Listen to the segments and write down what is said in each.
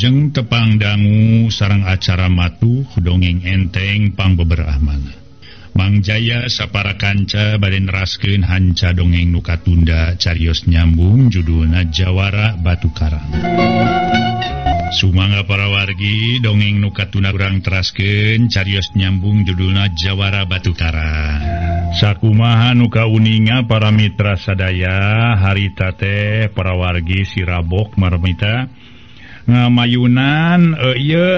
Wilujeng tepang dangu sareng acara matuh dongeng enteng pangbeberahmana. Mang Jaya sapara kanca bade neraskeun hanca dongeng nu katunda carios nyambung judulna Jawara Batu Karang. Sumangga para wargi dongeng nu katunda urang teraskeun carios nyambung judulna Jawara Batu Karang. Sakumaha nu kauninga para mitra sadaya harita teh para wargi sirabok marmita ngamayunan ieu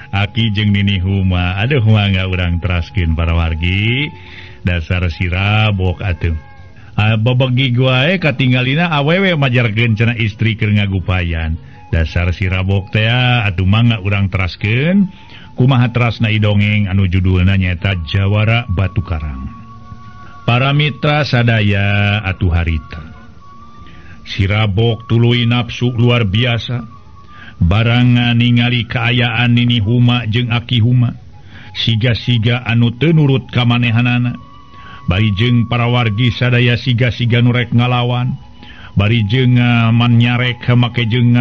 aki jeung Nini Huma. Aduh mangga urang teraskeun para wargi dasar sirabok atuh. Babegi wae katinggalina awewe majarkeun cenah istri keur ngagupayan. Dasar sirabok teh atuh mangga urang teraskeun kumaha terasna dongeng anu judulna nyaeta Jawara Batu Karang. Para mitra sadaya atuh harita sirabok tuluy nafsu luar biasa. Barangan ningali kaayaan Nini Huma jeung Aki Huma siga-siga anu teu nurut ka manehanana, bari jeung para wargi sadaya siga-siga nu rek ngalawan, bari jeung manyarek make jeung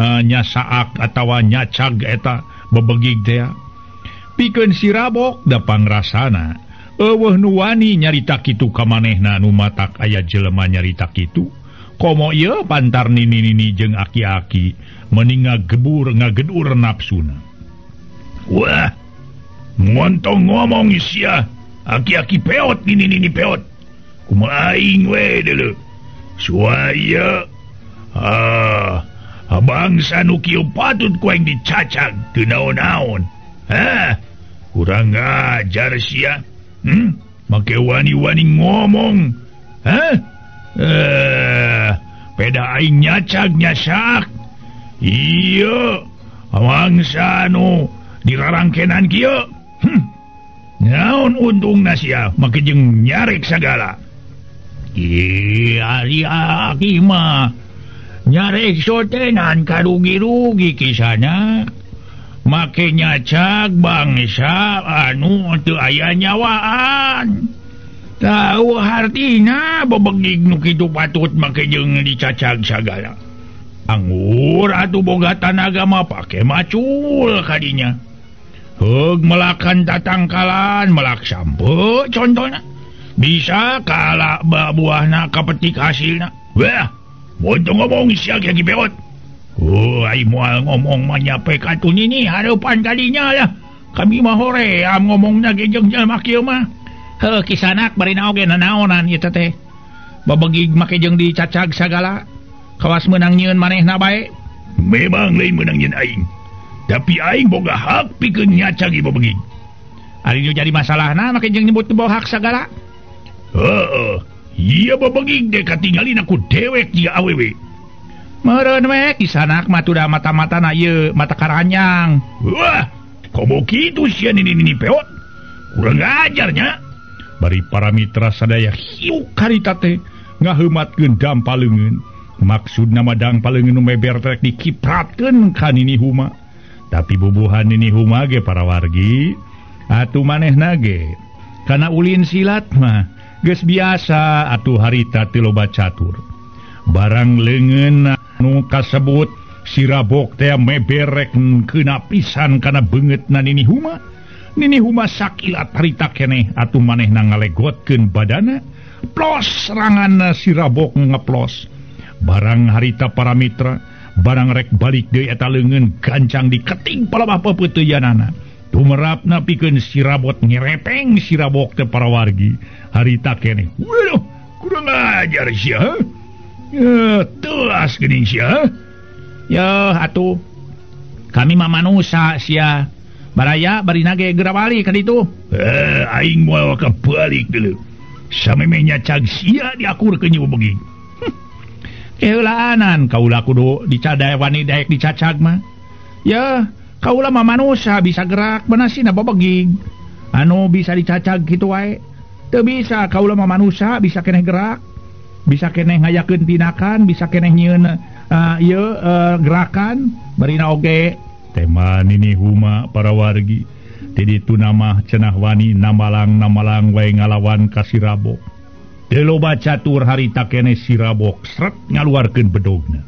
nyasaak atawa nyacag eta bebegig teh. Pikeun sirabok da pangrasana eueuh nu wani nyarita kitu ka manehna nu matak aya jelema nyarita kitu. Komo ieu pantar nini-nini jeung aki-aki meni ngagebur ngagedur nafsuna. Wah, ngontong ngomong sia, aki-aki peot nini-nini peot. Kumaha aing we deuleu. Suaya bangsa nu kieu patut ku aing dicacag teu naon-naon. Hah, kurang ngajar sia. Make wani-wani ngomong. Hah? Peda aing nyacag nyasak. Iya, mangsa nu dirarangkenan kieu. Naon untungna sia make jeung nyarek sagala. Ih, ari aki mah nyarek sotenan karugi-rugi kisana. Make nyacag bangsa anu teu aya nyawaan. Tahu hartina bebegig nu kitu patut make jeung dicacag sagala. Anggur atuh boga tanaga mah pake macul kadinya. Heug melakan tatangkalan, melak sampe contohna. Bisa kala buahna kapetik hasilna. Wah, bontong ngomong sia ge peot. Oh, ai moal ngomong mah nyape ka atuh nini hareupan kadinya lah. Kami mah hoream ngomongna ge jeung jelema kieu mah. Heuh kisanak barina oge nanaonan ieu teh. Babegig make jeung dicacag sagala. Kawas meunang nyieun manehna bae. Memang lain meunang nyieun aing. Tapi aing boga hak pikeun nyacag ieu babegig. Ari nu jadi masalahna make jeung nyebut boga hak sagala. Heeh, ieu babegig teh katinggalina ku dewek jiga awewe. Meureun we kisanak mah tuh da mata-matana ieu mata karanjang. Wah, komo kitu sia nini-nini peot. Kurang ajarnya. Bari para mitra sadaya hiuk harita teh ngaheumatkeun dampaleungeun. Maksudna mah dangpaleungeun nu meber rek dikipratkeun ka Nini Huma. Tapi bubuhan Nini Huma ge para wargi atuh manehna ge kana ulin silat mah geus biasa atuh harita teu loba catur. Barang leungeun nu kasebut sirabok teh meber rek keuna pisan kana beungeutna Nini Huma. Nini Huma sakilat harita keneh atuh manehna ngalegotkeun badana plos serangan sirabok ngeplos. Barang harita para mitra barang rek balik deui eta leungeun gancang diketing palebah peupeuteyanana. Tumerapna pikeun sirabot ngerepeng sirabok teh para wargi harita keneh. Waduh, kurang ajar sia. Teuas geuning sia. Yeuh atuh kami mah manusa sia. Baraya barina ge geura balik ka ditu. Aing moal ka balik deuleu. Samemeh nyacag sia diakurkeun ieu bebegig. Keheulaanan kaula kudu dicadae wani daek dicacag mah. Yeuh, kaula mah manusia bisa gerak benasina bebegig. Anu bisa dicacag kitu wae. Teu bisa kaula mah manusia bisa keneh gerak, bisa keneh ngayakeun tindakan, bisa keneh nyieun gerakan barina oge. Tema Nini Huma para wargi ti ditu nama cenah wani namalang-namalang wae ngalawan ka sirabok. Teu loba catur harita keneh sirabok sret ngaluarkeun bedogna.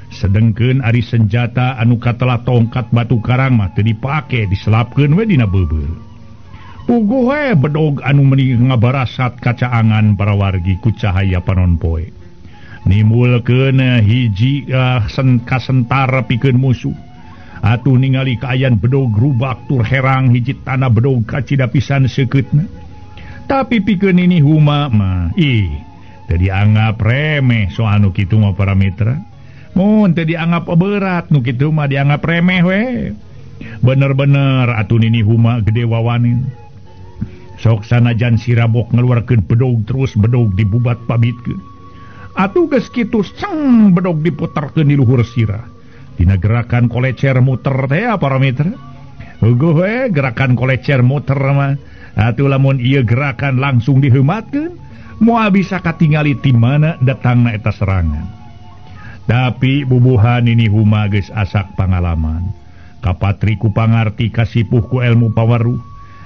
Sedengkeun ari senjata anu katelah tongkat batu karang mah teu dipake diselapkeun we dina beubeul. Puguh we bedog anu meuni ngabarasat kacaangan para wargi ku cahaya panon poe. Nimbulkeun hiji kasentar pikeun musuh. Atuh ningali kaayaan bedog rubak tur herang hiji tanah bedog kacida pisan seukeutna. Tapi pikeun Nini Huma mah ih teu dianggap remeh soal nu kitu mah para mitra. Mun teu dianggap berat nu kitu mah dianggap remeh we. Bener-bener atuh Nini Huma gede wawanin. Sok sanajan si Rabok ngeluarkeun bedog terus bedog dibubat pabitkeun. Atuh geus kitu ceng bedog diputerkeun di luhur sirah. Dina gerakan kolecer muter teh para mitra. Eueuh we gerakan kolecer muter mah. Atuh lamun ieu gerakan langsung diheumatkeun, moal bisa katingali ti mana datangna eta serangan. Tapi bubuhan Nini Huma geus asak pangalaman. Kapatri ku pangarti kasipuh ku ilmu pawaruh.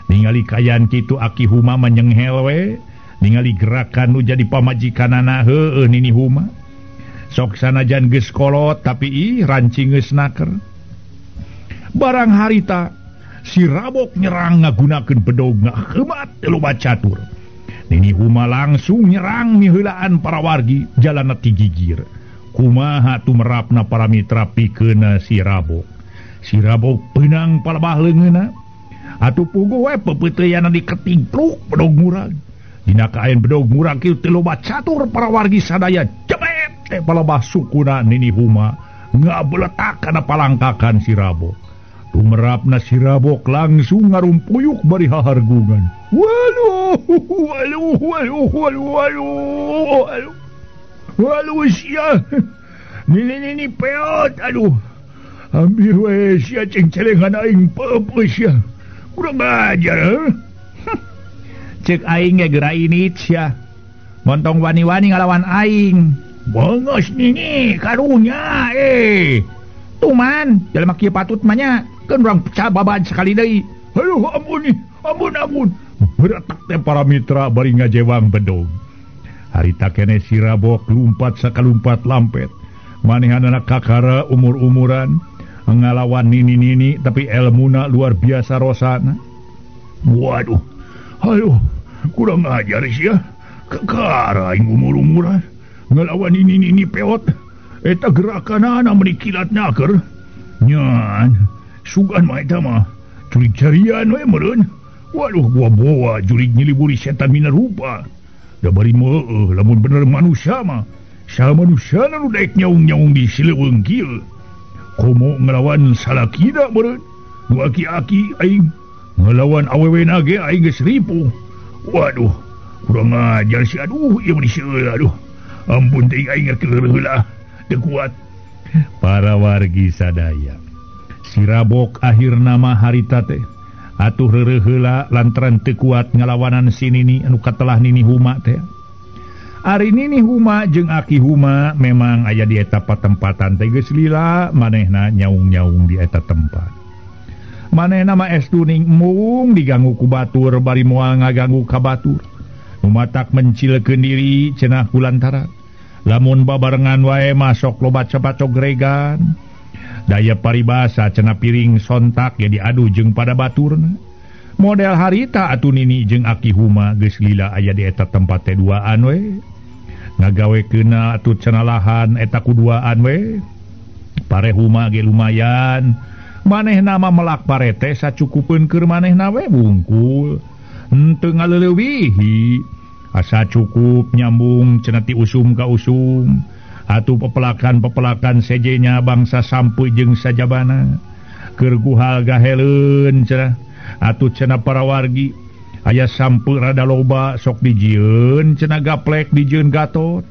Ningali kaayaan kitu Aki Huma menyenghel we. Ningali gerakan nu jadi pamajikanana heueuh Nini Huma. Sok sanajan geus kolot tapi ih rancing geus naker. Barang harita si Rabok nyerang ngagunakeun bedog ngaheumat loba catur. Nini Huma langsung nyerang miheulaan para wargi jalana ti gigir. Kumaha tumerapna para mitra pikeun si Rabok. Si Rabok peunang palebah leungeunna. Atuh puguh we peupeuteuyanna diketingkluk bedog murag. Dina kaayaan bedog murag kieu teu loba catur para wargi sadaya jebet teh palebah sukuna Nini Huma ngabeletak kana palangkakan si Rabok. Tumerapna si Rabok langsung ngarumpuyuk bari hahargungan. Waduh, waduh, waduh, waduh, waduh, waduh. Waduh sia. Nini peot aduh. Ambil we sia cengcelengan aing peupeus sia. Kurang ajar heuh. Cek aing ge geura ini sia. Montong wani-wani ngalawan aing. Bongos nini karunya Tuman, jelema kieu patut mah nya. Keun urang pecah babad sekali deui. Aduh ampun nih, ampun ampun. Beretak teh para mitra bari ngajewang bedog. Harita kene si Rabok lumpat sakalumpat lampet. Manehanana kakara umur-umuran ngalawan nini-nini tapi elmuna luar biasa rosana. Waduh, aduh, kurang ajar sia. Kakara aing umur-umuran ngalawan nini-nini peot. Eta gerakanana meuni kilat naker. Nyan, sugan mah eta mah jurig jarian we meureun. Waduh, gua boa jurig nyiliburi setan minarupa. Da bari meueuh lamun bener manusia mah. Saha manusia nu daek nyaung-nyaung di sileuweung kieu. Komo ngelawan salakina meureun. Nu aki-aki aing ngelawan awewena ge aing geus ripuh. Waduh, kurang ajar si aduh ieu mah diseueul aduh. Ampun teuing aing keur heula teu kuat. Para wargi sadaya. Si Rabok akhirna mah harita teh atuh reureuh heula lantaran teu kuat ngalawanan si Nini anu katelah Nini Huma teh. Ari Nini Huma jeung Aki Huma memang aya di eta patempatan teh geus lila manehna nyaung-nyaung di eta tempat. Manehna mah estu ning mung diganggu ku batur bari moal ngaganggu ka batur. Nu matak mencilkeun diri cenah ku lantaran. Lamun babarengan wae masok loba capacogregan. Daya paribasa cenah piring sontak ge diadu jeung pada baturna. Model harita atuh Nini jeung Aki Huma geus lila aya di eta tempat teh duaan we. Ngagawekeunna atuh cenah lahan eta ku duaan we. Pare Huma ge lumayan. Manehna mah melak pare teh sacukupeun keur manehna we bungkul. Henteu ngaleulewihi. Asa cukup nyambung cenah ti usum ka usum. Atuh pepelakan-pepelakan sejenya bangsa sampu jeung sajabana. Keur guhal gaheleun cenah. Atuh cenah para wargi aya sampu rada loba sok dijieun cenah gaplek dijieun gatot.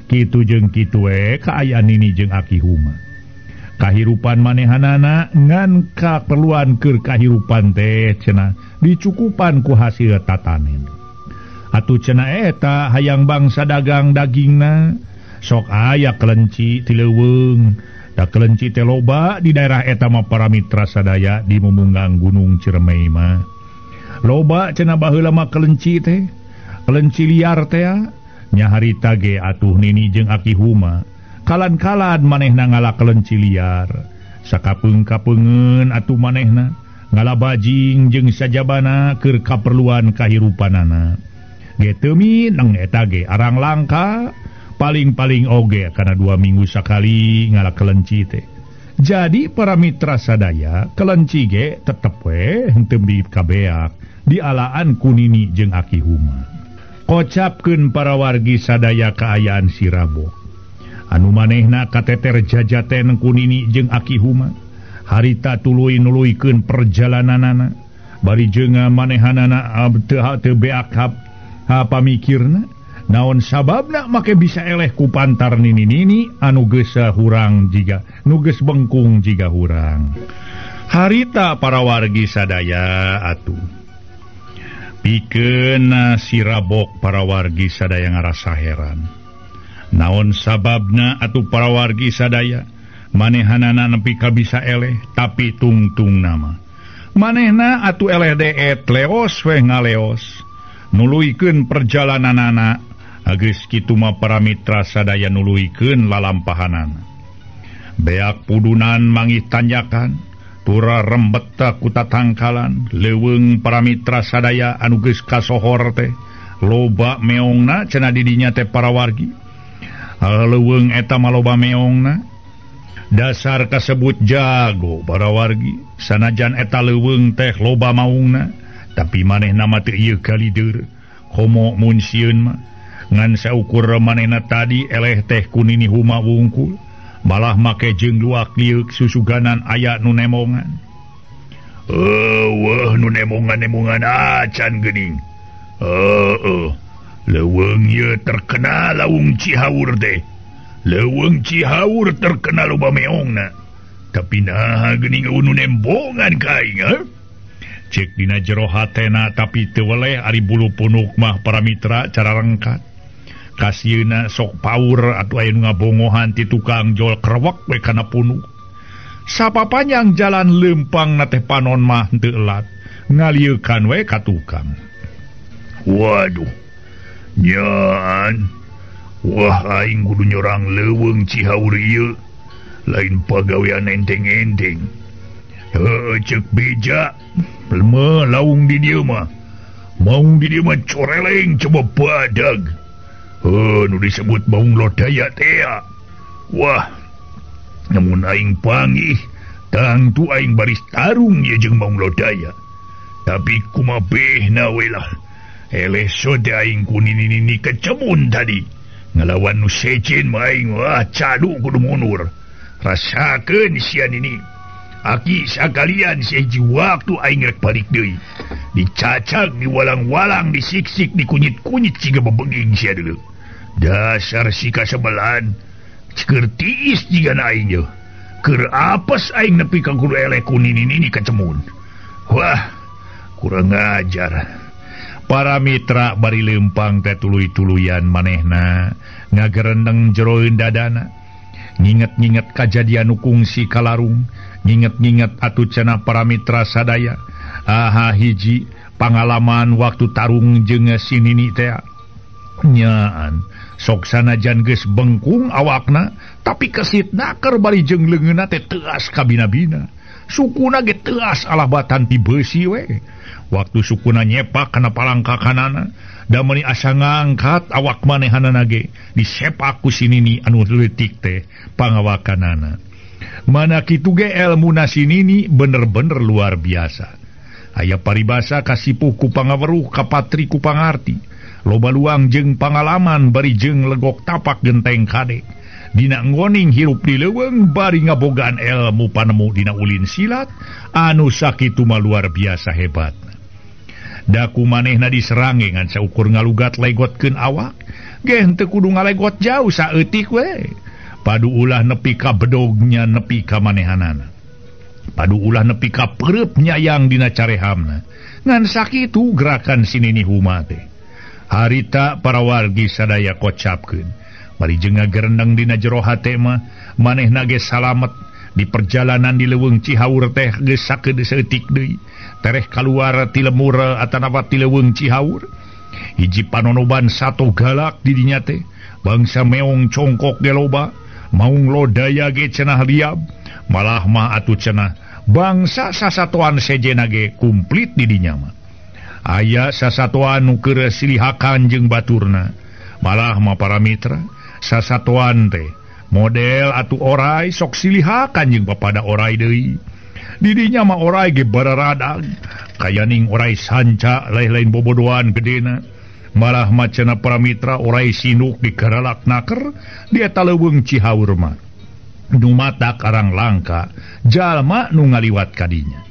Kitu jeung kitu we kaayaan Nini jeung Aki Huma. Kahirupan manehanana ngan kaperluan keur kahirupan teh cenah dicukupan ku hasil tatanen. Atuh cenah eta hayang bangsa dagang dagingna sok aya kelenci ti leuweung. Da kelenci teh loba di daerah eta mah para mitra sadaya di mumunggang Gunung Ciremai mah. Loba cenah baheula mah kelenci teh, kelenci liar teh nya harita ge atuh Nini jeung Aki Huma Kalan-kalan manehna ngala kelenci liar. Sakapeung-kapeungeun atuh manehna ngala bajing jeung sajabana keur kaperluan kahirupanana. Ge teu mineng eta ge arang langka, paling-paling oge kana 2 minggu sakali ngala kelenci teh. Jadi para mitra sadaya, kelenci ge tetep we henteu kabeak dialaan ku Nini jeung Aki Huma. Kocapkeun para wargi sadaya kaayaan si Rabok. Anu manehna kateter jajaten ku Nini jeung Aki Huma. Harita tuluy nuluykeun perjalananana. Bari jeung manehanana teu beak pamikirna. Naon sababna make bisa eleh ku pantar nini-nini anu geus hurang jiga nu geus bengkung jiga hurang. Harita para wargi sadaya atuh. Pikeun si Rabok para wargi sadaya ngarasa heran. Naon sababna atuh para wargi sadaya manehanana nepi ka bisa eleh tapi tungtung nama. Manehna atuh eleh deet leos weh ngaleos. Nuluykeun perjalananana. Geus kitu mah para mitra sadaya nuluykeun lalampahanana. Beak pudunan mangih tanjakan, tura rembet ku tatangkalan, leuweung para mitra sadaya anu geus kasohor teh, loba meongna cenah di dinya teh para wargi. Leuweung eta mah loba meongna. Dasar kasebut jago para wargi, sanajan eta leuweung teh loba maungna, tapi manehna mah teu ieu kalider, komo mun sieun mah. Ngan saukur manehna tadi eleh teh ku Nini Huma wungkul, malah make jeung luak liuk susuganan aya nu nemongan. Eueuh nu nemongan-nemongan acan geuning. Heueuh, leuweung ieu terkenal laung Cihaur teh. Leuweung Cihaur terkenal loba meongna. Tapi naha geuning nu nembongan ka aing, heuh? Cek dina jero hatena tapi teu weleh ari bulu punuk mah para mitra cara rengkat. Kasieuna sok paur atuh aya nu ngabongohan ti tukang jol krewek we kana punuk. Sapapanjang jalan leumpang na teh panon mah teu elat, ngalieukan we ka tukang. Waduh. Nyaan. Wah aing kudu nyorang leuweung Cihaur ieu. Lain pagawean enteng-enteng. Heuh ceuk beja. Lemah laung di dieu mah. Maung di dieu mah coreleng coba badag. Heuh nu disebut maung lodaya teh. Wah. Namun aing panggih, tangtu aing baris tarung ye jeung maung lodaya. Tapi kumaha behna we lah. Eleh sode aing ku nini-nini kecemun tadi. Ngalawan nu sejen mah aing wah cadu kudu mundur. Rasakeun sia nini. Aki sakalian sehiji waktu aing rek balik deui. Dicacag, diwalang-walang, disiksik, dikunyit-kunyit siga bebeging sia deuleu. Dasar si kasebelan. Keur tiis jigana aing ye. Keur apes aing nepi ka kudu eleh ku nini-nini kacemun. Wah, kurang ajar. Para mitra bari leumpang teh tuluy-tuluyan manehna ngagerendeng jeroeun dadana. Nginget-nginget kajadian nu kungsi kalarung, nginget-nginget atuh cenah para mitra sadaya. Aha hiji pangalaman waktu tarung jeung si Nini teh. Nyaan, sok sanajan geus bengkung awakna, tapi kesitna keur bari jeung leungeunna teh teuas kabina-bina. Sukuna ge teuas alah batan ti beusi we. Waktu sukuna nyepak kana palangkakanana, da meuni asa ngangkat awak manehanana ge disepak ku si Nini anu leutik teh pangawakanana. Mana kitu ge elmuna si Nini bener-bener luar biasa. Aya paribasa kasipuh ku pangaweruh kapatri ku pangarti. Loba luang jeung pangalaman bari jeung legok tapak genteng kade. Dina nggoning hirup di leuweung bari ngabogaan elmu panemu dina ulin silat anu sakitu mah luar biasa hebat. Daku manehna diserang ge ngan saukur ngalugat legotkeun awak, ge henteu kudu ngalegot jauh saeutik we. Padu ulah nepi ka bedognya nepi ka manehanana. Padu ulah nepi ka peureupnya yang dina carehamna. Ngan sakitu gerakan si Nini Huma teh. Harita para wargi sadaya kocapkeun. Bari jeung ngagerendeng dina jero hate mah manehna ge salamet di perjalanan di leuweung Cihaur teh geus sakedeus saeutik deui. Tereh kaluar ti lemur atanawa ti leuweung Cihaur. Hiji panonoban sato galak di dinya teh. Bangsa meong congkok ge loba. Maung lodaya ge cenah liab malah mah atuh cenah bangsa sasatoan sejena ge kumplit di dinya mah. Aya sasatoan nu keur silihakan jeung baturna. Malah mah para mitra sasatoan teh model atuh orai sok silihakan jeung papada orai deui. Didinya mah orai ge bararadag kayaning orai sanca lain-lain bobodoan gedena. Malah mah cenah para mitra orai sinuk di garalak naker di eta leuweung Cihaur mah. Nu mata karang langka jalma nu ngaliwat kadinya.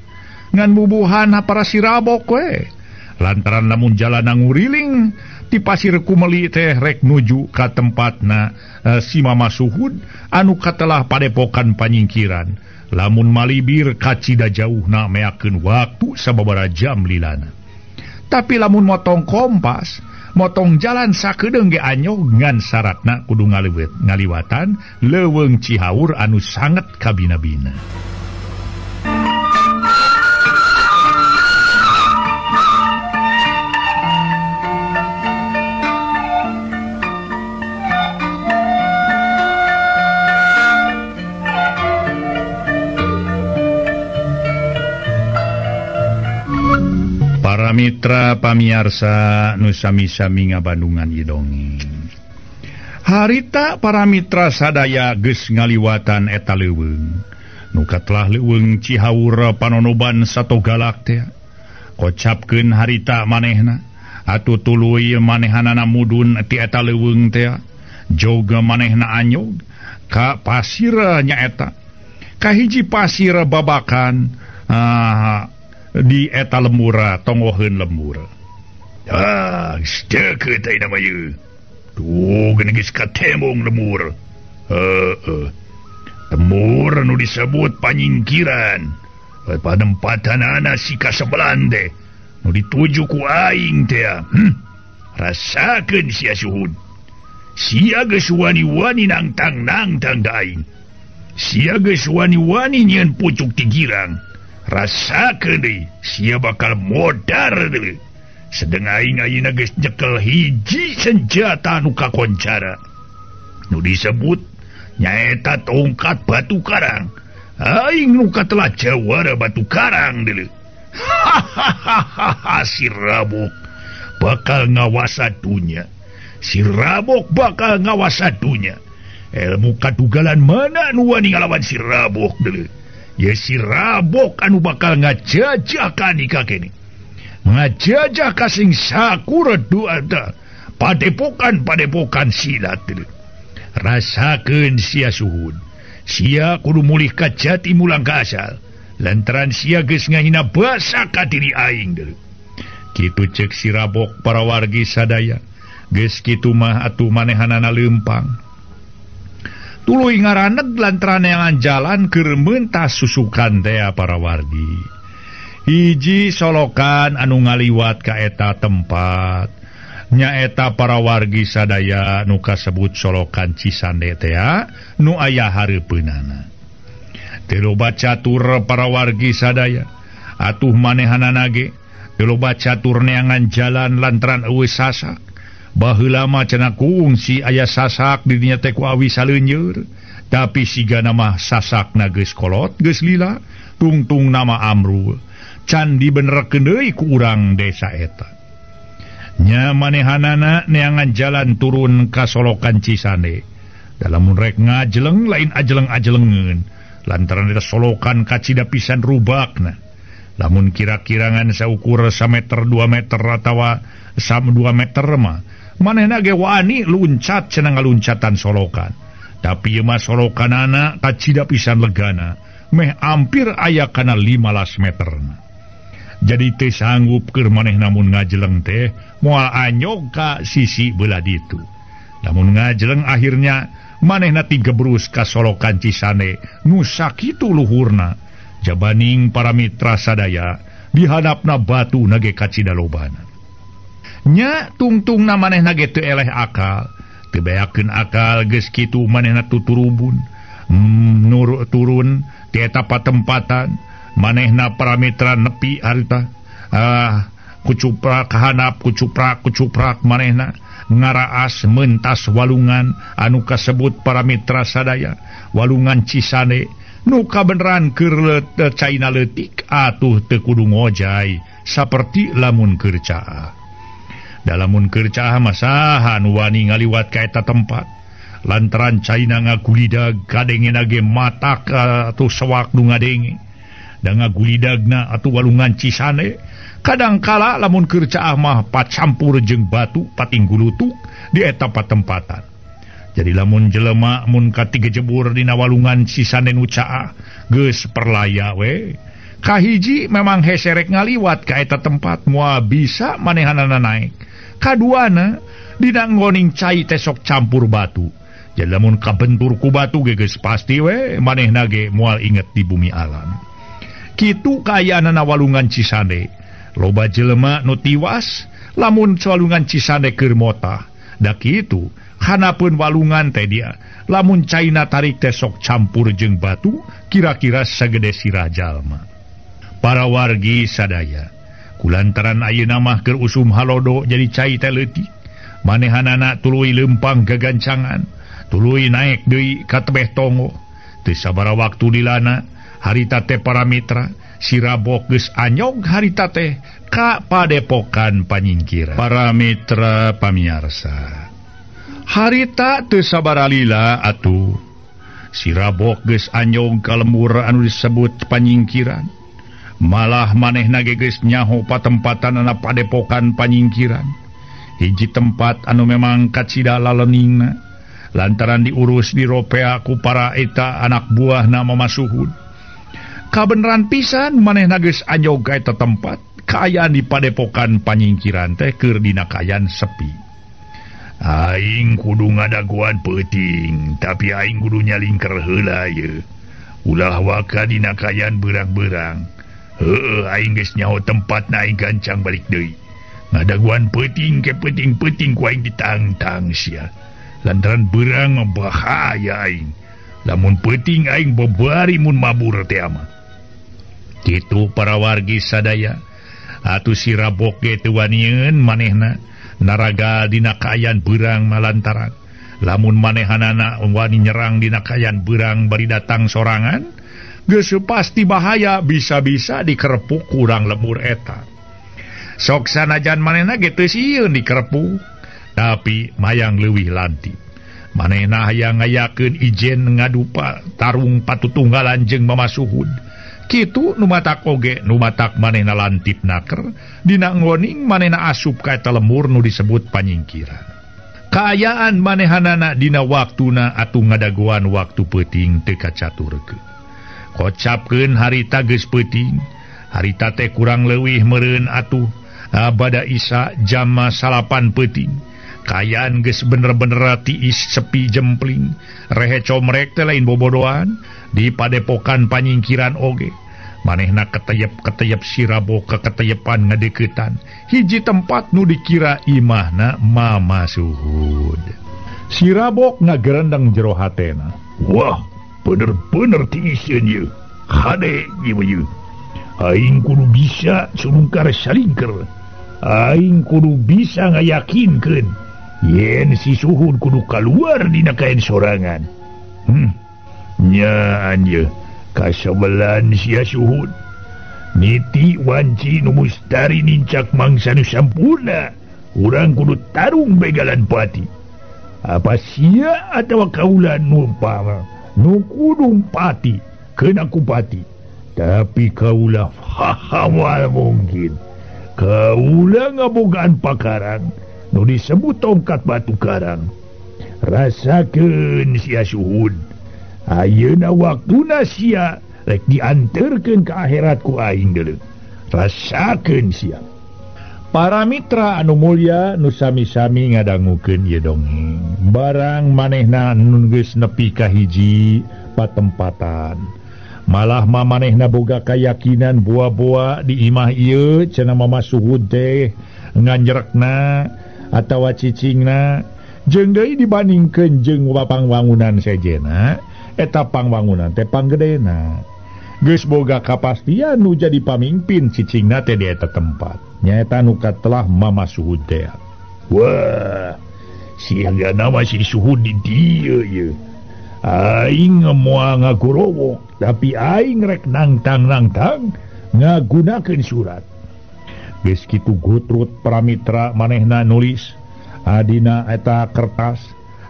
Ngan bubuhan para sirabok we. Lantaran lamun jalan nguriling ti pasir kumeli teh rek nuju ka tempatna si Mama Suhud anu katelah padepokan panyingkiran. Lamun malibir kacida jauhna meakeun waktu sababaraha jam lilana. Tapi lamun motong kompas, motong jalan sakedeung ge anyog ngan syaratna kudu ngaliwatan leuweung Cihaur anu sanget kabina-bina. Para mitra pamiarsa nu sami-sami ngabandungan ieu dongeng. Harita para mitra sadaya geus ngaliwatan eta leuweung. Nu katelah leuweung Cihaur panonoban sato galak teh. Kocapkeun harita manehna, atuh tuluy manehanana mudun ti eta leuweung teh. Joga manehna anyog ka pasir nyaeta. Kahiji pasir babakan di eta lembura tonggoheun lembur. Ah, deukeut ayeuna mah ieu. Tuh geuning geus katembong lembur. Heeh. Lembur nu disebut panyingkiran. Panempatanana si kasebelan teh nu dituju ku aing teh. Rasakeun sia Suhud. Sia geus wani-wani nangtang-nangtang ka aing. Sia geus wani-wani nyieun pucuk ti girang. Rasakeun deui sia bakal modar deui. Sedeng aing ayeuna geus nyekel hiji senjata nu kakoncara. Nu disebut nyaeta tongkat batu karang. Aing nu katelah jawara batu karang deui. Hahaha, si Rabok bakal ngawasa dunya. Si Rabok bakal ngawasa dunya. Ilmu kadugalan mana nu wani ngalawan si Rabok deui. Ya si Rabok anu bakal ngajajah ka kene. Ngajajah ka sing sakura duata. Padepokan-padepokan silat. Rasakeun sia Suhud. Sia kudu mulih ka jati mulang ka asal. Lantaran sia geus ngahina basa ka diri aing deui. Kitu ceuk si Rabok para wargi sadaya. Geus kitu mah atuh manehanana leumpang. Tuluy ngaraneg lantaran neangan jalan keur meuntas susukan tea para wargi. Hiji solokan anu ngaliwat ka eta tempat. Nyaeta para wargi sadaya nu kasebut solokan Cisande tea nu aya hareupeunana. Teu loba catur para wargi sadaya. Atuh manehanana ge teu loba catur neangan jalan lantaran eueuh sasak. Baheula mah cenah kungsi aya sasak di dinya teh ku awi saleunjeur, tapi sigana mah sasakna geus kolot geus lila, tungtung nama amrul. Can dibenerkeun deui ku urang desa eta. Nya manehanana neangan jalan turun ka solokan Cisande. Lamun rek ngajeleng lain ajeleng-ajelengeun, lantaran eta solokan kacida pisan rubakna. Lamun kira-kirangan saukur sameter 2 meter atawa sam 2 meter mah manehna ge wani luncat cenah ngaluncatan solokan. Tapi ieu mah solokanana kacida pisan legana, meh hampir aya kana 15 meterna. Jadi teu sanggup keur manehna mun ngajeleng teh moal anyog ka sisi belah ditu. Lamun ngajeleng akhirnya manehna tigebrus ka solokan Cisande nu sakitu luhurna. Jabaning para mitra sadaya dihadapna batu nage kacida lobana. Nya tungtungna manehna ge teu eleh akal, teu beakeun akal geus kitu manehna tuturubun. Nur turun ti eta patempatan manehna para mitra nepi harita. Kucuprak kahanap kucuprak kucuprak manehna Ngaraas mentas walungan anu kasebut para mitra sadaya walungan Cisande nu kabeneran keur caina leutik atuh teu kudu ngojay saperti lamun keur caah. Da lamun keur caah mah saha nu wani ngaliwat ka eta tempat lantaran caina ngagulidag kadengena ge matak atuh sewak nu ngadenge da ngagulidagna atuh walungan Cisande kadangkala lamun keur caah mah pacampur jeung batu patinggulutuk di eta patempatan. Jadi lamun jelema mun katiga jebur dina walungan Cisande nu caah geus perlaya we. Kahiji memang heserek ngaliwat ka eta tempat moal bisa manehanana naek. Kaduana dina nggoning cai teh sok campur batu. Jadi lamun kabentur ku batu ge geus pasti we manehna ge moal inget di bumi alam. Kitu kaayaanana walungan Cisande. Loba jelema nu tiwas lamun walungan Cisande keur motah. Da kitu hanapeun walungan teh dia lamun caina tarik teh sok campur jeung batu kira-kira sagede sirah jalma. Para wargi sadaya kulantaran ayeuna mah keur usum halodo jadi cai teh leutik. Manehanana tuluy leumpang gagancangan, tuluy naek deui ka tebeh tonggoh. Teu sabaraha waktu dilana harita teh para mitra si Rabok geus anyog harita teh ka padepokan panyingkiran. Para mitra pamiarsa, harita teu sabaraha lila atuh si Rabok geus anyog ka lembur anu disebut panyingkiran. Malah manehna ge geus nyaho patempatanana padepokan panyingkiran. Hiji tempat anu memang kacida laleningna lantaran diurus diropea ku para eta anak buahna Mama Suhud. Kabeneran pisan manehna geus anyog ka eta tempat kaayaan di padepokan panyingkiran teh keur dina kaayaan sepi. Aing kudu ngadaguan peuting, tapi aing kudu nyalingker heula ye. Ulah waka dina kaayaan beurang-beurang. Heueuh aing geus nyaho tempatna aing gancang balik deui. Ngadaguan peuting ke peuting-peuting ku aing ditangtang sia. Lantaran beurang mah bahaya aing. Lamun peuting aing bebari mun mabur teh mah. Kitu para wargi sadaya atuh si Rabok ge teu wanieun manehna naraga dina kaayaan beurang malantaran lamun manehanana wani nyerang dina kaayaan beurang bari datang sorangan geus pasti bahaya bisa-bisa dikerepuk kurang lemur eta. Sok sanajan manehna ge teu sieun dikerepuk tapi mayang leuwih lantip. Manehna hayang ngayakeun ijen ngadupa tarung patutunggalan jeung Mama Suhud. Kitu nu matak oge nu matak manehna lantip naker dina nggoning manehna asup ka eta lemur nu disebut panyingkiran. Kaayaan manehanana dina waktuna atuh ngadagoan waktu peuting teu kacaturkeun. Kocapkeun harita geus peuting, harita teh kurang leuwih meureun atuh bada isa jam 9 peuting. Kaayaan geus bener-bener tiis sepi jempling, rehe comrek teh lain bobodoan di padepokan panyingkiran oge. Manehna keteyep-keteyep si Rabok keketeyepan ngadeukeutan hiji tempat nu dikira imahna Mama Suhud. Si Rabok ngagerendeng jero hatena. Wah, bener-bener tiiseun ieu. Hade ieu ieu. Aing kudu bisa sumungkar salingker. Aing kudu bisa ngayakinkeun yen si Suhud kudu kaluar dina kaen sorangan. Nyaan ye kasebelan sia Suhud. Niti wanci nu mustari nincak mangsa nu sampurna. Urang kudu tarung begalan pati. Apa sia atawa kaula nu umpama nu kudu pati kena ku pati. Tapi kaula haha mungkin. Kaula ngabogaan pakarang nu disebut tongkat batu karang. Rasakeun sia Suhud. Ayeuna waktuna sia rek dianterkeun ka akhirat ku aing deuleu. Rasakeun sia. Para mitra anu mulya nu sami-sami ngadangukeun ieu dongeng. Barang manehna nu geus nepi ka hiji patempatan. Malah ma manehna boga kayakinan boa-boa di imah ieu cenah Mama Suhud teh nganjerekna atawa cicingna jeung deui dibandingkeun jeung pangwangunan sejena eta pangwangunan teh panggedena. Geus boga kapastian nu jadi pamimpin cicingna teh di eta tempat. Nyaeta nu katelah Mama Suhud teh. Wah, Siga nama si Suhud di dieu ye. Aing moal ngagorowok tapi aing rek nangtang-nangtang ngagunakeun surat. Geus kitu gutrut para mitra manehna nulis adina eta kertas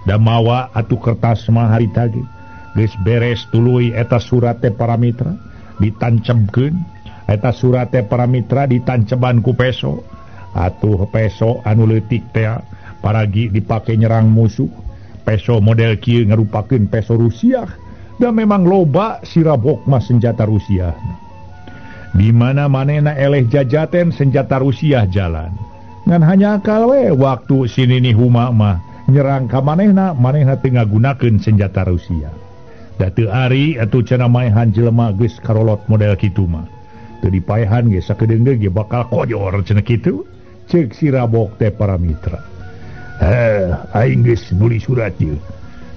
da mawa atuh kertas mah harita ge. Geus beres tuluy eta surat teh para mitra ditancebkeun eta surat teh para mitra ditanceban ku peso. Atuh peso anu leutik teh paragi dipake nyerang musuh. Peso model kieu ngarupakeun peso Rusia da memang loba sirabok mah senjata Rusia. Di mana manehna eleh jajaten senjata Rusia jalan. Ngan hanya akal we waktu sinini huma mah nyerang ka manehna, manehna teu ngagunakeun senjata Rusia. Da teu ari atuh cenah maehan jelema geus karolot model kitu mah. Teu dipaehan ge sakedeung ge bakal kojor cenah kitu. Ceuk si Rabok teh para mitra. Aing geus nulis surat ieu.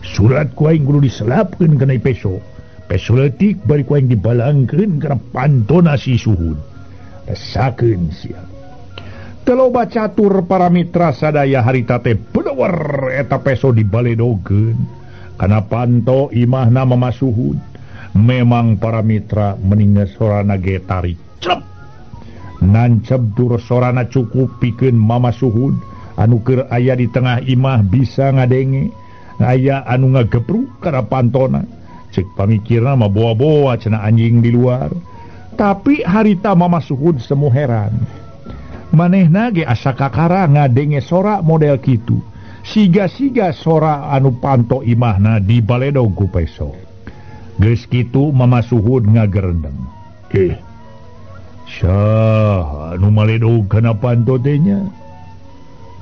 Surat ku aing kudu diselapkeun kana peso. Peso leutik bari ku aing dibalangkeun kana pantona si Suhud. Rasakeun sia. Teu loba catur para mitra sadaya harita teh bener eta peso dibaledogeun kana panto imahna Mama Suhud. Memang para mitra mending sorana ge tarik. Clep. Nancep dur sorana cukup pikeun Mama Suhud anu keur aya di tengah imah bisa ngadenge aya anu ngagepruk kana pantona. Cek pamikirna mah boa-boa cenah anjing di luar. Tapi harita Mama Suhud semu heran. Manehna ge asa kakara ngadenge sora model kitu. Siga-siga sora anu panto imahna dibaledog ku peso. Geus kitu Mama Suhud ngagerendeng. Saha anu maledog kana panto teh nya?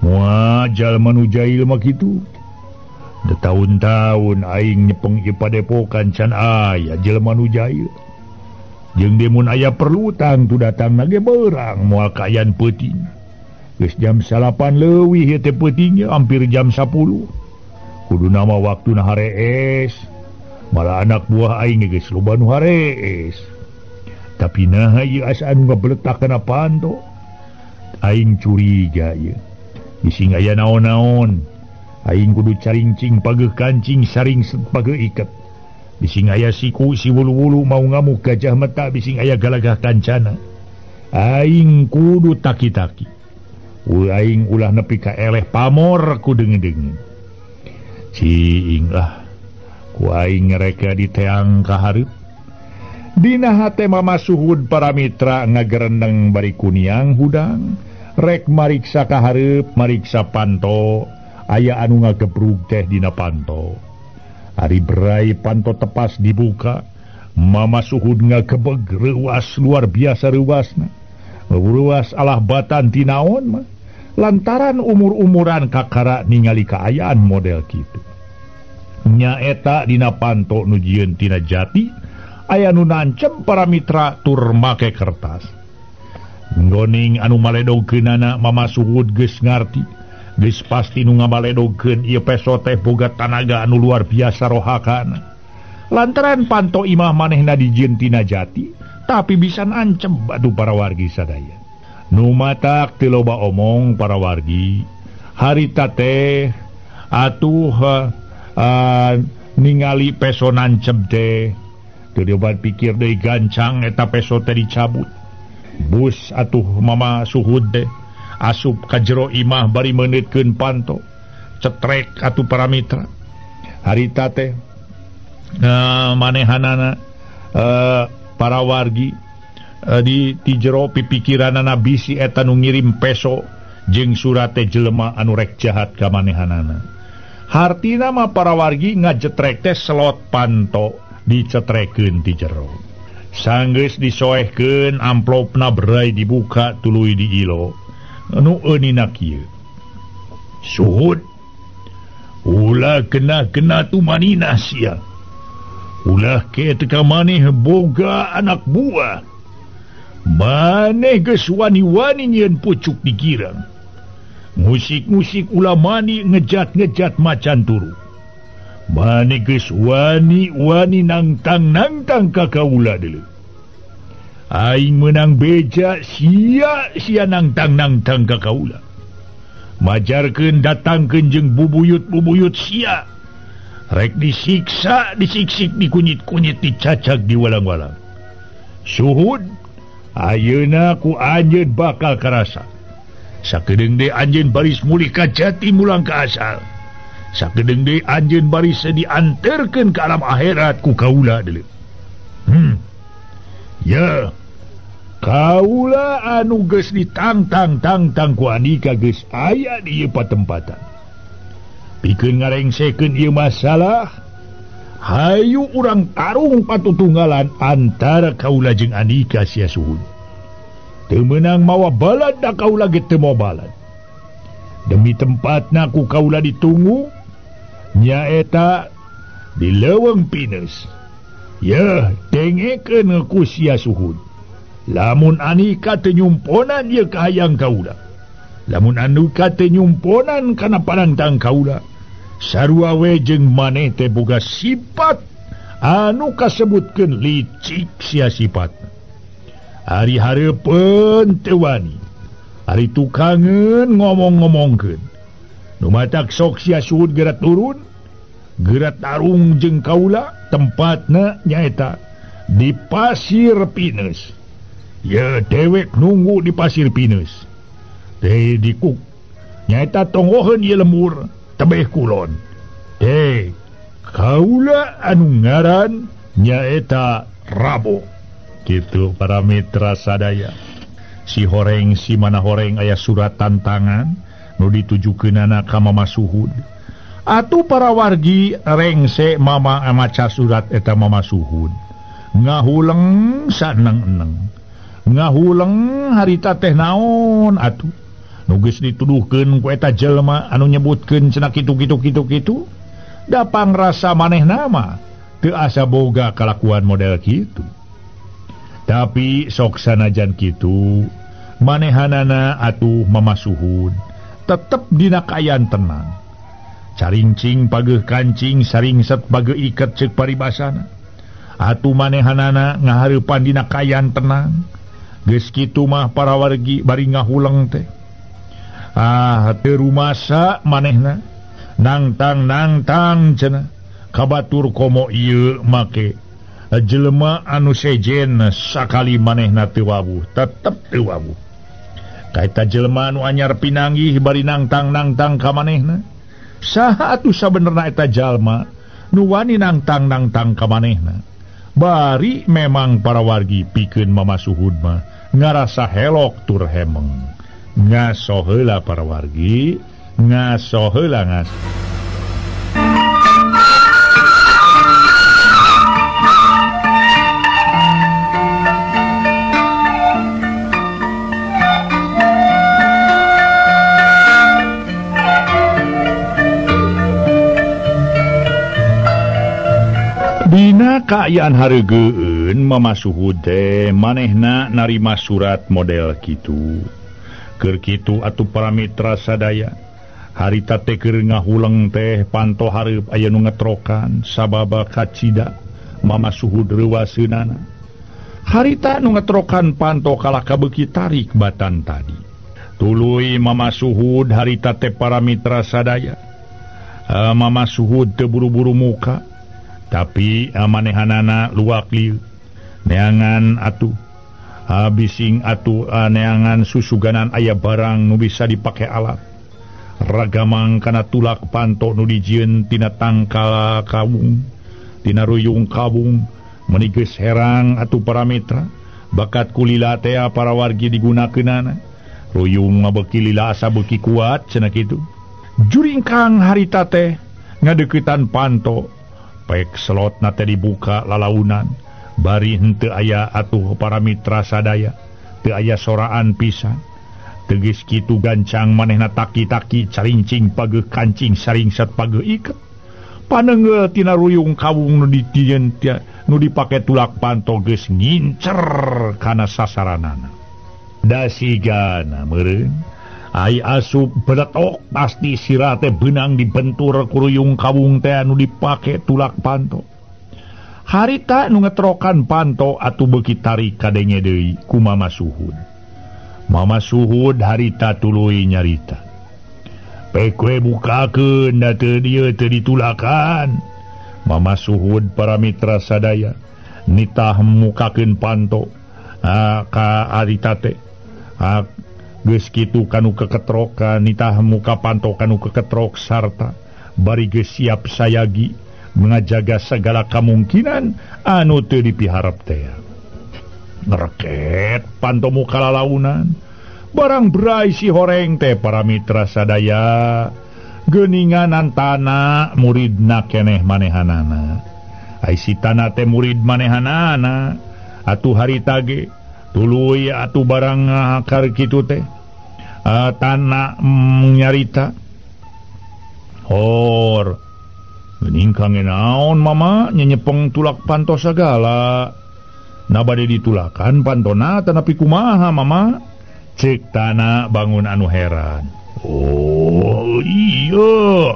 Moal jalma nu jahil mah kitu. Da taun-taun aing nyepeng ieu padepokan can aya jelema nu jahil. Jeung demun aya perlu tangtu datang ge beurang moal kaayaan peuting. Geus jam 8 leuwih ieu teh peuting hampir jam 10. Kuduna mah waktuna harees. Malah anak buah aing geus loba nu harees. Tapi naha ieu asa anu ngabeletak kana panto. Aing curiga ieu. Bising aya naon-naon. Aing kudu caringcing pageuh kancing saring pageuh iket. Bising aya siku si wulu-wulu mau ngamuk gajah meta bising aya galagah kancana. Aing kudu taki-taki. Aing ulah nepi ka eleh pamor ku deungeun-deungeun. Ciing lah ku aing ngereka di teang ka hareup. Dina hate Mama Suhud para mitra ngagerendeng bari kuniang hudang. Rek mariksa ka hareup mariksa panto. Aya anu ngagebrug teh dina panto. Ari berai panto tepas dibuka, Mama Suhud ngagebeg reuas luar biasa reuasna. Reuas alah batan tinaon mah. Lantaran umur-umuran kakara ningali kaayaan model kitu. Nyaeta dina panto nu jieun tina jati, aya nu nancem para mitra tur make kertas. Nggoning anu maledogkeunana Mama Suhud geus ngarti. Geus pasti nu ngamaledogkeun ieu peso teh boga tanaga anu luar biasa rohakana. Lantaran panto imah manehna dijieun tina jati, tapi bisa nancem batu para wargi sadaya. Nu matak teu loba omong para wargi, harita teh atuh ningali peso nancem teh. Teu diobat pikir deui gancang eta peso teh dicabut. Bus atuh Mama Suhud teh asup ka jero imah bari meunitkeun panto. Cetrek atuh para mitra. Harita teh manehanana para wargi di ti jero pipikiranana bisi eta nu ngirim peso jeung surat teh jelema anu rek jahat ka manehanana. Hartina mah para wargi ngajetrek teh slot panto dicetrekeun ti jero. Sanggeus disoehkeun amplopna berai dibuka tuluy diilo. Nu eunina kieu. Suhud ulah kena-kena tumanina sia. Ulah ke teka maneh boga anak buah. Maneh geus wani-wani nyieun pucuk di girang. Musik-musik ulah mani ngejat-ngejat macan turu. Maneh geus wani-wani nangtang-nangtang ka kaula deuleu. Aing menang beja sia-sia nangtang-nangtang ka kaula. Majarkeun datangkeun jeung bubuyut-bubuyut sia. Rek disiksa, disiksik, dikunyit-kunyit, dicacag di walang-walang. Suhud, ayeuna ku anjeun bakal karasa. Sakedeung deui anjeun baris mulih ka jati mulang ka asal. Sakedeung deui anjeun baris dianterkeun ka alam akhirat ku kaula deuleu. Ya, kaula anu geus ditangtang-tangtang ku Andika geus aya di ieu patempatan. Pikeun ngarengsekeun ieu masalah, hayu urang tarung patutunggalan antara kaula jeung Andika sia Suhud. Teu meunang mawa balad da kaula ge teu mawa balad. Demi tempatna ku kaula ditunggu nyaeta di Leuweung Pinus. Yeuh, dengekeun ku sia Suhud. Lamun Andika teu nyumponan ieu kahayang kaula. Lamun Andika teu nyumponan kana panantang kaula, sarua we jeung maneh teh boga sifat anu kasebutkeun licik sia sifat. Ari hareupeun teu wani, ari tukangeun ngomong-ngomongkeun. Nu matak sok sia Suhud geura turun, geura tarung jeung kaula, tempatna nyaeta di Pasir Pinus. Ya dewek nunggu di Pasir Pinus. Teh dikuk nyaeta tonggoheun ieu lembur tebeh kulon. Teh kaula anu ngaran nyaeta Rabo. Kitu para mitra sadaya. Si horeng si mana horeng aya surat tantangan nu ditujukeunana ka Mama Suhud. Atuh para wargi rengse mama maca surat eta Mama Suhud. Ngahuleng saneng-eneng. Ngahuleng harita teh naon atuh. Nu geus dituduhkeun ku eta jelema anu nyebutkeun cenah kitu kitu kitu kitu. Da pangrasa manehna mah teu asa boga kalakuan model kitu. Tapi sok sanajan kitu manehanana atuh Mama Suhud tetep dina kaayaan tenang. Carincing pageuh kancing saringset pageuh iket ceuk paribasana. Atuh manehanana ngahareupan dina kaayaan tenang. Geus kitu mah para wargi bari ngahuleng teh. Ah teu rumasa manehna nangtang-nangtang cenah kabatur komo ieu make jelema anu sejen sakali manehna teu wawuh tetep teu wawuh. Kaita jelema anu anyar pinanggih bari nangtang-nangtang ka manehna. Saha atuh sabenerna eta jalma nu wani nangtang-nangtang ka manehna. Bari memang para wargi pikeun Mama Suhud mah ngarasa helok tur hemeng. Ngaso heula para wargi, ngaso heula ngas. Dina kaayaan hareugeun Mama Suhud teh manehna narima surat model kitu. Keur kitu atuh para mitra sadaya. Harita teh keur ngahuleng teh panto hareup aya nu ngetrokan sababa kacida Mama Suhud reuwaseunana. Harita nu ngetrokan panto kalah kabeuki tarik batan tadi. Tuluy Mama Suhud harita teh para mitra sadaya. Mama Suhud teu buru-buru muka. Tapi manehanana luak lieu neangan atuh bising atuh neangan susuganan aya barang nu bisa dipake alat ragamang kana tulak panto nu dijieun tina tangkal kawung tina ruyung kawung meuni geus herang atuh para mitra bakat kulila tea para wargi digunakeunana ruyung mah beuki lila asa beuki kuat cenah kitu. Juringkang harita teh ngadeuketan panto pek slot na teh dibuka lalaunan bari henteu aya atuh para mitra sadaya teu aya soraan pisan. Teugis kitu gancang manehna taki-taki carincing pageuh kancing saringset pageuh iket panenggel tina ruyung kawung nu ditieun nu dipake tulak panto geus ngincer kana sasaranana. Da sigana meureun ai asup beletok pasti sirah teh beunang dibentur ku ruyung kawung teh anu dipake tulak panto. Harita nu ngetrokan panto atuh beuki tarik kadenge deui ku Mama Suhud. Mama Suhud harita tuluy nyarita. Pek we bukakeun da teu dieu teu ditulakan. Mama Suhud para mitra sadaya nitah mukakeun panto ka harita teh. Geus kitu kanu keketrokan nitah muka panto kanu keketrok sarta bari geus siap sayagi mengajaga segala kemungkinan anu teu dipiharep teh. Ngereket panto muka lalaunan barang berai si horeng teh para mitra sadaya geuninganan tanah muridna keneh manehanana. Ai si tanah teh murid manehanana atuh harita ge tuluy atuh barang ngahakar kitu teh tanah nyarita hor geuning kange naon mama nyenyepeng tulak panto sagala na bade ditulakan pantona tanapi kumaha mama cek tanah bangun anu heran. Oh iya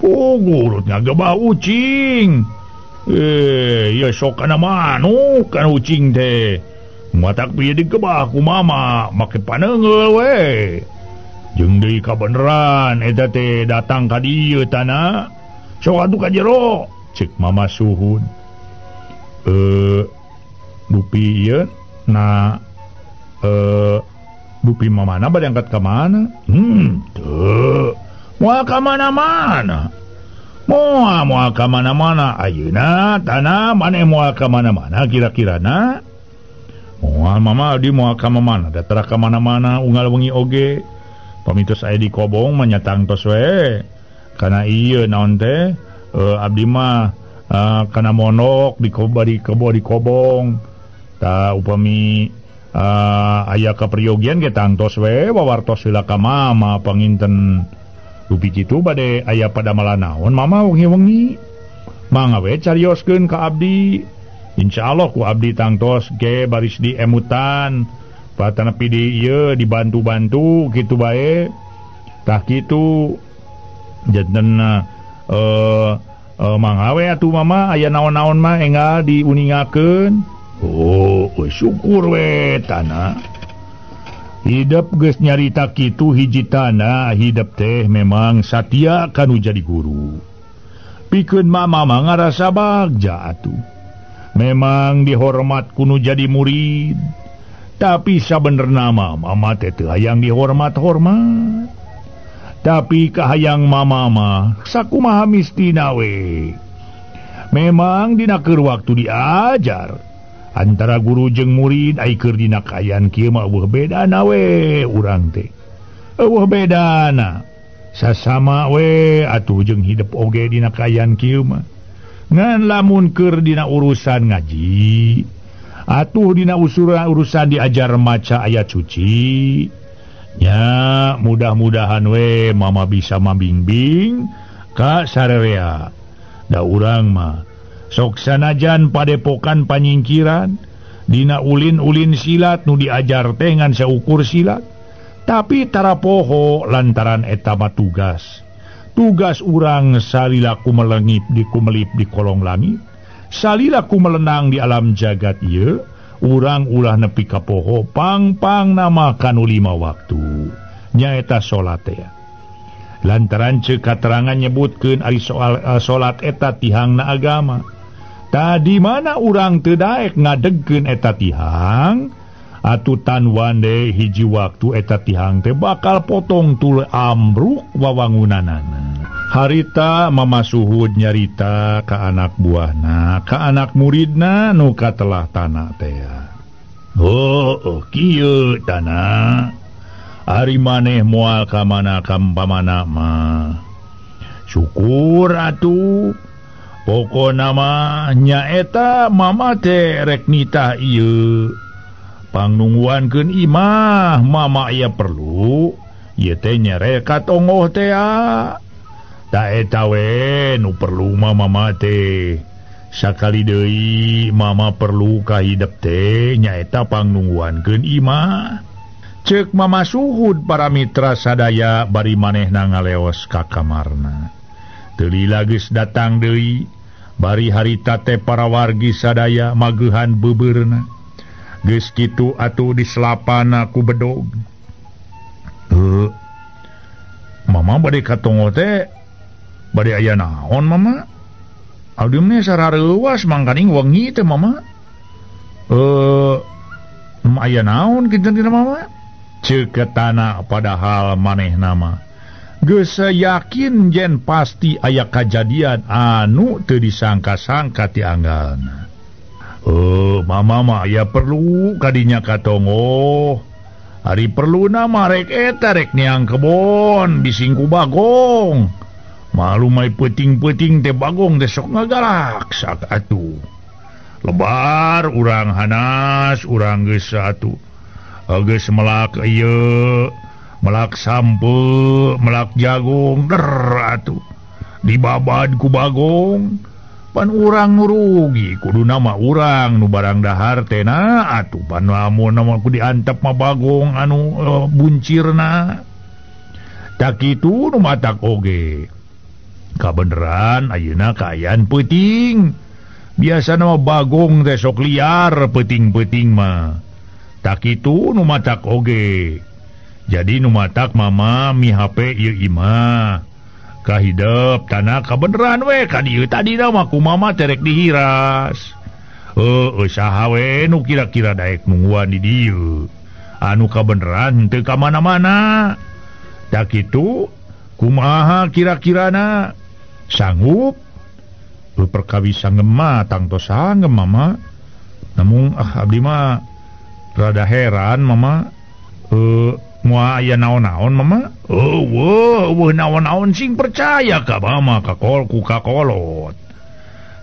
oh gurut ngagebah ucing ya sok kana manuk kana ucing teh matak piye digebah ku mama make paneunggeul we jeung deui kabeneran eta teh datang ka dieu tanah sok atuh ka jero cek Mama Suhud. Dupi ieu na dupi mamana bade angkat ka mana? Teu moal ka mana-mana. Moal ka mana-mana ayeuna tanah maneh moal ka mana-mana kira-kirana. Moal mama di moal ka mana da tara ka mana-mana unggal wengi oge. Pamitos aya di kobong mah nya tangtos we. Kana ieu naon teh abdi mah kana monok di kobong. Ta upami aya kaperyogian ge tangtos we wawartos heula ka mama panginten. Dupi kitu bade aya padamalan naon mama wengi-wengi. Mangga we carioskeun ka abdi. Insyaallah ku abdi tangtos ge baris di emutan patanapi di ieu dibantu-bantu kitu bae. Tah kitu janten mangga we atuh mama aya naon-naon mah enggal diuningakeun. Oh syukur we tanah hidep geus nyarita kitu hiji tanah hidep teh memang satia kanu jadi guru pikeun mama mah ngarasa bagja atuh. Memang dihormat kuno jadi murid, tapi sabenerna mah mama teh teu hayang dihormat-hormat. Tapi kahayang mama mah sakumaha mistina we. Memang dina keur waktu diajar antara guru jeung murid ai keur dina kaayaan kieu mah eueuh bedana we urang teh. Eueuh bedana. Sasama we atuh jeung hidep oge dina kaayaan kieu mah. Ngan lamun keur dina urusan ngaji atuh dina urusan diajar maca ayat suci nya mudah-mudahan we mama bisa mambimbing ka sarerea. Da urang mah sok sanajan padepokan panyingkiran dina ulin-ulin silat nu diajar teh ngan saukur silat tapi tara poho lantaran eta mah tugas. Tugas urang salilaku melengip di kumelip di kolong langit, salilaku melenang di alam jagat ieu, urang ulah nepi ka poho pang-pang nama kanu lima waktu nyaeta salat teh. Lantaran ceuk katerangan nyebutkeun ari soal salat eta tihangna agama. Tadi mana urang teu daek ngadegkeun eta tihang, atuh tan wande hiji waktu eta tihang teh bakal potong tuluy ambruk wawangunanana. Harita Mama Suhud nyarita ka anak buahna, ka anak muridna nu katelah tanah teh. Oh, kieu tanah. Ari maneh moal ka mana ka pamana mah. Syukur atuh. Pokona mah nyaeta mama teh rek nitah ieu. Pangnungguankeun imah mama ieu perlu ieu teh nyere ka tonggoh teh. Ta eta we nu perlu mah mama teh. Sakali deui mama perlu ka hidep teh nyaeta pangnungguankeun imah. Ceuk Mama Suhud para mitra sadaya bari manehna ngaleos ka kamarna. Teu lila geus datang deui bari harita teh para wargi sadaya mageuhan beubeurna. Geus kitu atuh diselapana ku bedog. Mama bade ka tonggoh teh bade aya naon mama? Abdi mah sarareuwas mangkaning wengi teh mama. Aya naon kinten dina mama? Ceuk tanah padahal manehna mah geus yakin yen pasti aya kajadian anu teu disangka-sangka ti anggalna. Mama mah aya perlu kadinya ka tonggoh. Ari perluna mah rek eta rek niang kebon bising ku bagong. Malu mai peuting-peuting teh bagong teh sok ngagalaksak atuh. Lebar urang hanas urang geus atuh. Geus melak ieu, melak sampe, melak jagung der atuh. Dibabad ku bagong. Pan urang nu rugi kuduna mah urang nu barang dahar teh na atuh pan lamun mah ku diantep mah bagong anu buncirna. Tak kitu nu matak oge. Kabeneran ayeuna kaayaan peuting. Biasana mah bagong teh sok liar peuting-peuting mah. Tak kitu nu matak oge. Jadi nu matak mama mi HP ieu imah. Kahidep tanah kabeneran we ka dieu tadina mah ku mama terek dihiras. Heueuh saha we nu kira-kira daek nungguan di dieu. Anu kabeneran teu ka mana-mana. Tak kitu kumaha kira-kirana sanggup perkawis sanggem mah tangtos sanggem mama. Namun abdi mah rada heran mama. Moal aya naon-naon mama. Eueuh naon-naon sing percaya ka mama kakol ku kakolot.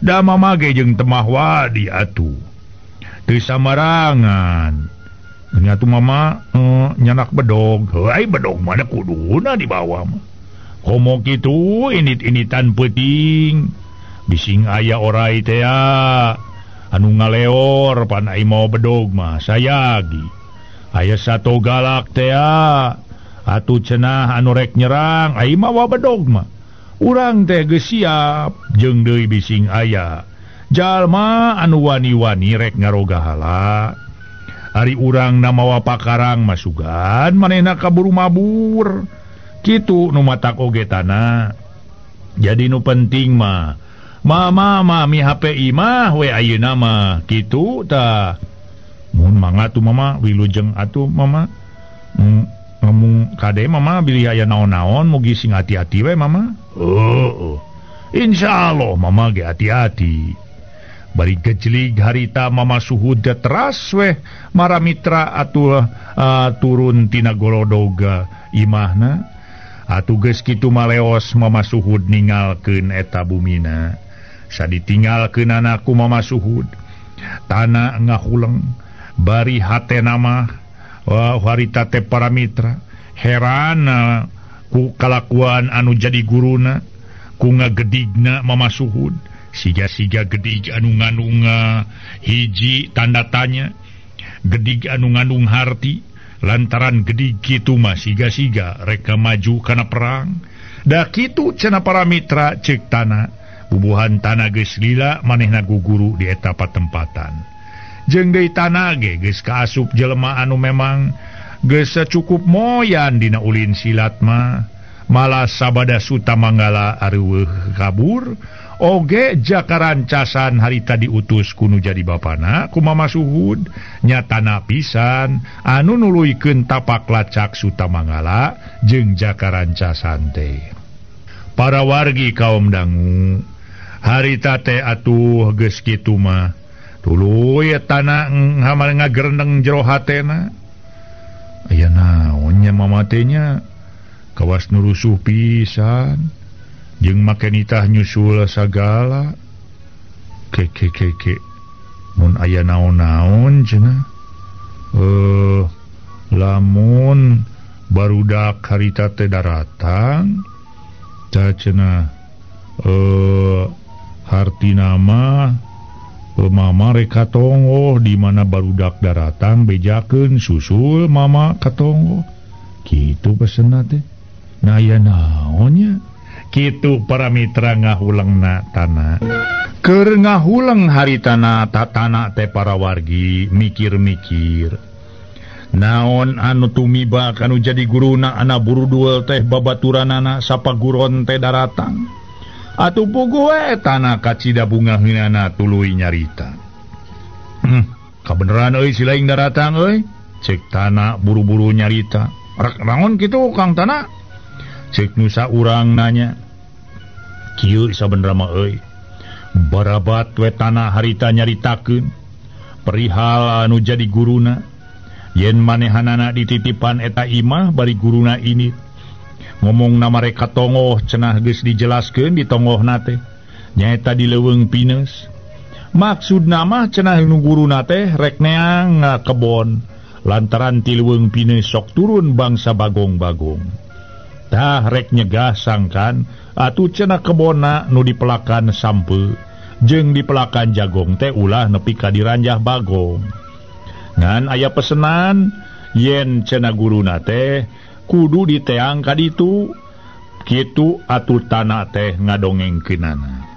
Da mama ge jeung temah wadi atuh. Teu samarangan. Nya atuh mama nyanak bedog. Heuh ai bedog mah da kuduna dibawa mah. Komo kitu init-initan peuting. Bising aya orai teh anu ngaleor pan ai mau bedog mah sayagi. Aya sato galak teh atuh cenah anu rek nyerang ai mawa bedog mah. Urang teh geus siap jeung deui bising aya jalma anu wani-wani rek ngarogahala. Ari urang na mawa pakarang masugan manehna kaburu mabur. Kitu nu matak oge tanah. Jadi nu penting mah mama mami HP imah we ayeuna mah kitu tah. Mun mangga atuh mama wilujeng atuh mama. Ngomong kade mama bilih aya naon-naon mugi sing hati-hati we mama. Heueuh. Insyaallah mama ge hati-hati. Bari gejlig harita mama Suhud teras weh maramitra atuh turun tina golodoga imahna. Atuh geus kitu maleos mama Suhud ningalkeun eta bumina. Saditinggalkeun ku mama Suhud. Tanah ngahuleng bari hatena mah harita teh para mitra heran ku kalakuan anu jadi guruna ku ngagedigna mama Suhud. Siga-siga gedig anu ngandung hiji tanda tanya, gedig anu ngandung harti. Lantaran gedig kitu mah siga-siga rek maju kana perang. Da kitu cenah para mitra ceuk tanah. Bubuhan tanah geus lila manehna guguru di eta patempatan. Jeung deui tanah ge geus kaasup jelema anu memang geus cukup moyan dina ulin silat mah. Malah sabada Suta Manggala areuweuh kabur oge jakarancasan harita diutus kunu jadi bapana ku Mama Suhud nyatana pisan anu nuluykeun tapak lacak Suta Manggala jeung jakarancasan teh. Para wargi kaum dangu harita teh atuh geus kitu mah tuluy tanah hamar ngagerendeng jero hatena. Aya naon nya mama teh nya kawas nu rusuh pisan jeung make nitah nyusul sagala. Ke mun aya naon-naon cenah lamun barudak harita teh daratang tah cenah hartina mah mama rek katonggoh di mana barudak daratang bejakeun susul mama katonggoh kitu pesenna teh. Nah aya naonnya kitu para mitra ngahulengna tanah. Keur ngahuleng haritana tatana teh para wargi mikir-mikir. Naon anu tumiba kanu jadi guruna anak burudul teh babaturanana sapaguron teh daratang. Atuh puguh we tanah kacida bunga heunana tuluy nyarita. Kabeneran euy si laing daratang euy. Cek tanah buru-buru nyarita. Rek naon kitu Kang Tana? Cek nusa urang nanya. Kieu sabenerna mah euy. Barabat we tanah harita nyaritakeun perihal anu jadi guruna. Yen manehanana dititipan eta imah bari guruna ini. Ngomongna mereka tongoh cenah geus dijelaskeun di tongohna teh. Nyaeta di leuweung pineus. Maksudna mah cenah nu guruna teh rek neang kebon lantaran ti leuweung pineus sok turun bangsa bagong-bagong. Tah rek nyegah sangkan atuh cenah kebonna nu dipelakan sampe jeung dipelakan jagong teh ulah nepi ka diranjah bagong. Ngan aya pesenan yen cenah guruna teh kudu diteang ka ditu. Kitu atuh tanah teh ngadongengkeunana.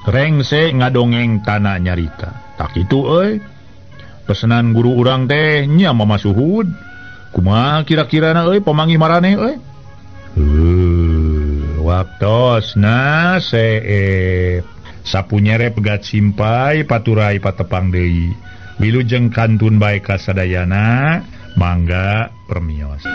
Rengse ngadongeng tanah nyarita. Tak kitu euy. Pesenan guru urang teh nya Mama Suhud. Kumaha kira-kirana euy pamanggih maraneh euy? Waktosna seep. Sapu nyere pegat simpai paturai patepang deui. Wilujeng kantun bae kasadayana, mangga permios.